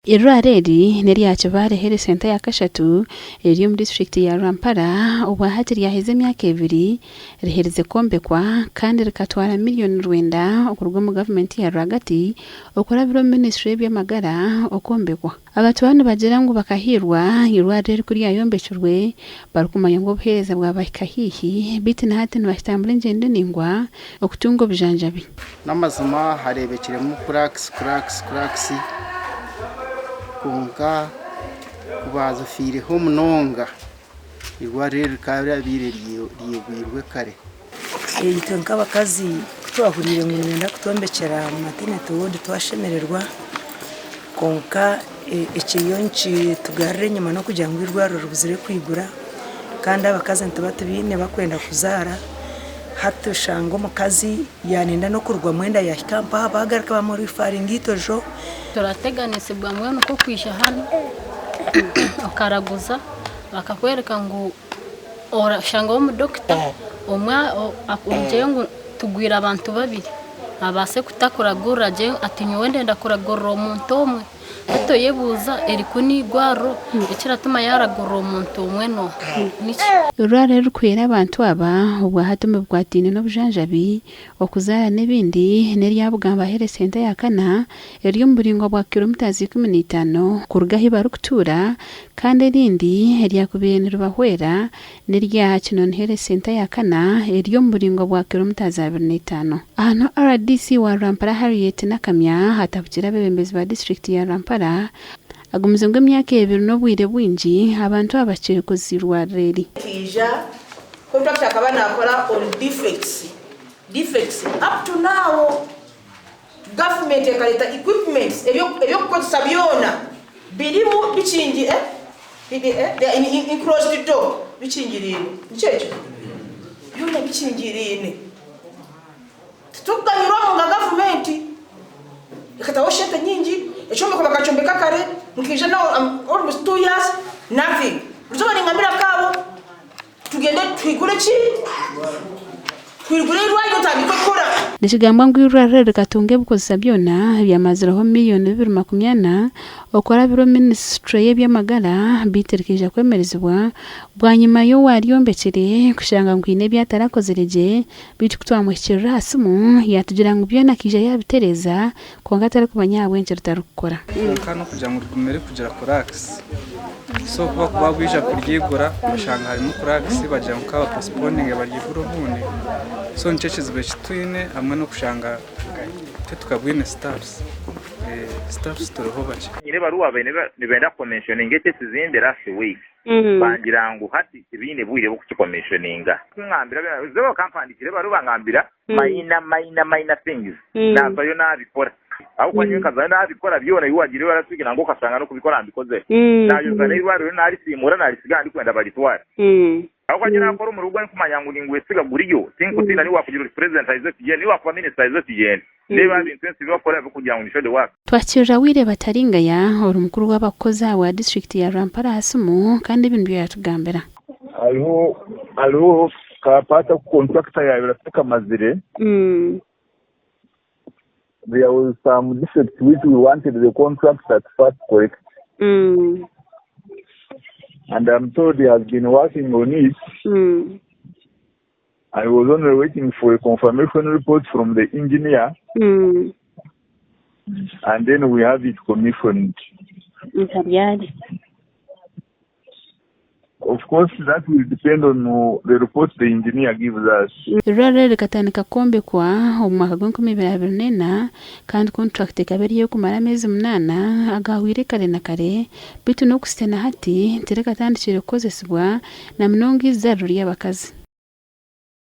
Eirwariro eri n'erya Kibaale Health Centre ya kashatu eriri omu disiturikiti ya Rwampara obwahati ryaheza emyaka ebiri riherize kwombekwa kandi rikatwara miriyoni rwenda okuruga omu gavumenti ya rwagati okurabira omu minisitule y'eby'amagara okwombekwa. Abantu aba nibagira ngu bakahiirwa eirwariro eri ku ryayombekirwe barikumanya ngu obuheereza bwabahika haihi beitu na hati nibakitambura engyendo ndaingwa okutunga obujanjabi. N'amazima hareebekiremu cracks cracks cracks kwonka ku baazifiireho munonga eirwariro eri rikaba ryabaire ryigwirwe kare. Itwe nk'abakazi ku twahuriire ngu nibenda kutwombekyera maternity ward twashemererwa kwonka ekiriyo nikitugarura enyima n'okugira ngu eirwariro ribuzire kwigura kandi abakazi nituba tubaine barikwenda kuzaara hati oshanga omukazi yaanenda n'okurugwamu enda yaahika mpaha baagaruka bamurifaringa eitojo. Turateganisibwa mbwenu nk'okwija hanu okaraguza bakakworeka ngu Orashangaho omudokita omwe akugire ngu tugwire abantu babiri abaase kutakuragurira gye ati nyowe ndenda kuragurira omuntu omwe hati oyebuuza eri ku n'eirwariro ekiratuma yaaragurira omuntu omwe n'oha niki? Eirwariro eririkuhwera abantu aba obwahati omu bikwataine n'obujanjabi, okuzaara n'ebindi n'erya Bugamba Health Centre eya kana eri omu buraingwa bwa kiromita 15 kuruga ahu barikutuura Kandi erindi eryakubaire niribahwera n'erya Kinoni Health Centre ya kana eri omu buraingwa bwa kiromitazi 25. Aha niho rdc wa Rwampara Harriet Nakamya atabukire abeebembezi ba disiturikiti ya Rwampara agumize ngu emyaka ebiri n'obwire bwingi abantu aba bakiri kuza eirwariro eri. Nkaija, contractor akaba nakora on defects, defects up to now Gavumenti ekareta equipments ebyokukozesa byona birimu bikingi they are in enclosed door bikingiriine nikyo ekyo byona bikingiriine titurikuganyirwamu nka gavumenti ekataho shente nyingi ekyombeko bakakyombeka kare nkaija now almost 2 years nothing buriizooba ningambira nkaabo Tugyende twigure ki? Twigure eirwariro tutandike kukora. Nikigambwa ngu eirwariro eri rikatunga ebikozesa byona ebyamazireho miriyoni 240 okurabira omu minisiture y'eby'amagara beitu rikaija kwemerezibwa bwanyima y'owaryombekire kushanga ngu haine ebi atarakozire gye beitu kutwamuhikirira aha simu yatugira ngu byona akaija yabitereeza Kwonka tarikumanya ahabw'enki ritarikukora. Kwonka n'okugira ngu rigume rikugira cracks so ku bakuba baija kuryigura bashanga harimu cracks bagira ngu ka baposiponinge baryigure obundi so nikyo ekizibu eki twine hamwe n'okushanga titukabwine staffs, staffs turiho bakye. Nyine ebaruwa babaire nibenda kukomishoninga eki ekizimbe last week bangira ngu hati tibaine bwire bw'okukikomishoninga. Kungambira byona bakampandiikira ebaruwa bangambira Minor minor minor things nazayo nabikora ahabw'okuba nyowe nkazayo nabikora byona ebi wagiire last week nangwa okashanga n'okubikora mbikozire nayoza n'eirwariro narisiimuura narisiga aha ndikwenda baritware ahabw'okuba nyowe nakora omurimo ogu ndikumanya ngu ningwesiga guriyo tinkutiina nihi wakugira oti president aize tugyende nihi wakuba minister aize tugyende ndeeba aha bintu ensi ebibakora ebirikugira ngu ni show the work. Twakirira Wire Bataringaya ori mukuru w'abakozi ahabwa disiturikiti ya Rwampara aha simu kandi ebi nibyo yatugambira. Hariho hariho ka part aku contractor yabaire atakamazire. There was some defect which we wanted the contractor to first correct. And I'm told he has been working on it. I was only waiting for a confirmation report from the engineer and then we have it commissioned. Nka ryari? Of course that will depend on the report the engineer gives us. Eirwariro eri rikatandika kwombekwa omu mwaka gw'enkumi ibiri abiri n'ena kandi kontrakiti ekaba eri ey'okumara ameezi munaana agahweire kare na kare beitu n'okuhitsya na hati tirikatandikire kukozesibwa na munonga eizaariro ry'abakazi.